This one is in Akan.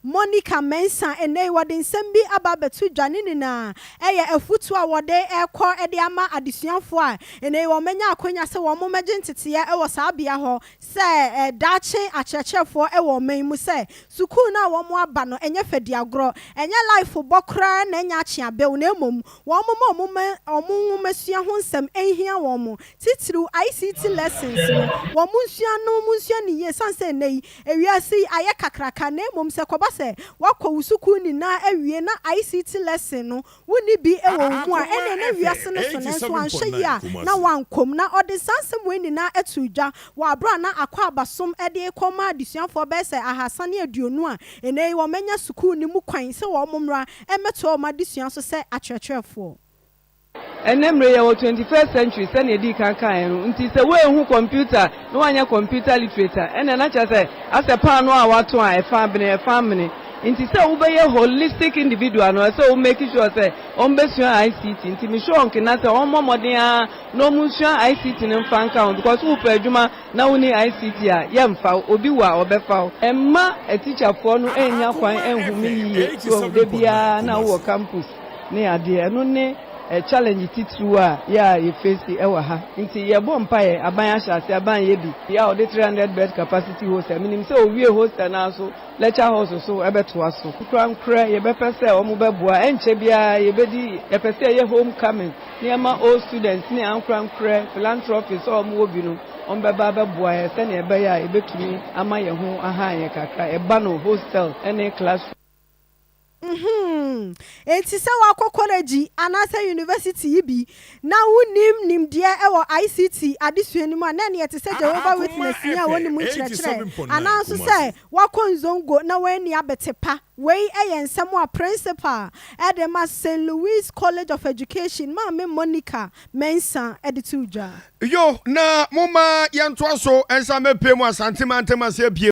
Monica Mensah. Ɛnnɛ yi wɔde nsɛm bi aba abɛto dwa. Ne nyinaa ɛyɛ afutuo a wɔde ɛrekɔ de ama adesuafoɔ a ɛnnɛ yi wɔanya akwanya sɛ wɔmmɛgye nteteeɛ wɔ saa bea hɔ sɛ daakye akyerɛkyerɛfoɔ wɔ ɔman yi mu, sɛ sukuu no a wɔn aba no ɛnyɛ fɛdiagorɔ, ɛnyɛ life bɔ koraa na ɛnyɛ akyeabew, na mmom wɔn ma wɔn nwomasua ho nsɛm nhia wɔn, titiriw ICT lessons no, wɔn nsua no mu nsua ne yie, san sɛ nnɛ yi ewiase yi ayɛ kakraka. Na mmom sɛ kɔba sɛ wakɔ wo sukuu nyinaa awie na ICT lesson no wonni bi wɔ wo mu a, ɛnna na wiase no so nanso anhwɛ yi a na wankɔm. Na ɔde saa nsɛm wei nyinaa ato dwa wɔ abere a na akɔ abasom de kɔma adesuafoɔ bɛyɛ sɛ 320 a ɛnɛ yi wɔmanya sukuu no mu kwan sɛ wɔn mmra mmɛtoa wɔn adesua so sɛ akyerɛkyerɛfoɔ. Ɛnɛ mmerɛ yɛwɔ 21st century, sɛnea ɛdi kan kan no, nti sɛ woehu computer na woanyɛ computer literate a, ɛnna na kyerɛ sɛ asɛ paano a wato a ɛfa bene ɛfa mene. Nti sɛ wobɛyɛ holistic individual no, ɛsɛ wo make sure sɛ ɔmbɛsua ICT. Nti mehyɛ ɔnkena sɛ ɔmmɔ mmɔden a na ɔmo nsua ICT no mfa nka ho, because wopɛ adwuma na woni ICT a, yɛmfa obi wɔ a ɔbɛfa wo. Ɛmma atikyafoɔ no ɛnya kwan ɛnhome yie so de biara na wowɔ campus ne adeɛ. Ɛno ne challenge titiriw a yɛ a yɛfesi ɛwɔ ha. Nti yɛbɔ mpaeɛ, aban ahyɛ ase, aban yɛ bi yɛ a ɔde 300 bed capacity hostel. Menim sɛ owie hostel naa so lecture halls so ɛbɛtoa so. Nkorankorɛ yɛbɛpɛ sɛ ɔmo bɛboa. Ɛnkyɛ biara yɛbɛdi, yɛpɛ sɛ yɛyɛ home coming, nneɛma old students ne ankorankorɛ philanthropy sɛ ɔmo wɔ bi no, ɔmo bɛba abɛboa yɛ sɛnea ɛbɛyɛ a yɛbɛtumi ama yɛn ho ahan yɛn kakra ɛba no hostel ɛne classroom. Enti sɛ wakɔ college anaasɛ university yi bi na wonim nimdeɛ ɛwɔ ICT adesua no mu a, na ɛneɛ te sɛ Jehovah Witness ni a wɔnim nkyerɛkyerɛ, anaa nso sɛ wakɔ nzongo na wɔani abɛte pa. Wei ɛyɛ nsɛm a principal ɛde ma St Louis College of Education, Maame Monica Mensah, ɛde to dwa. Yo, na moma yɛntoa so ɛnsa mɛpie mu Asante mantam ase abie.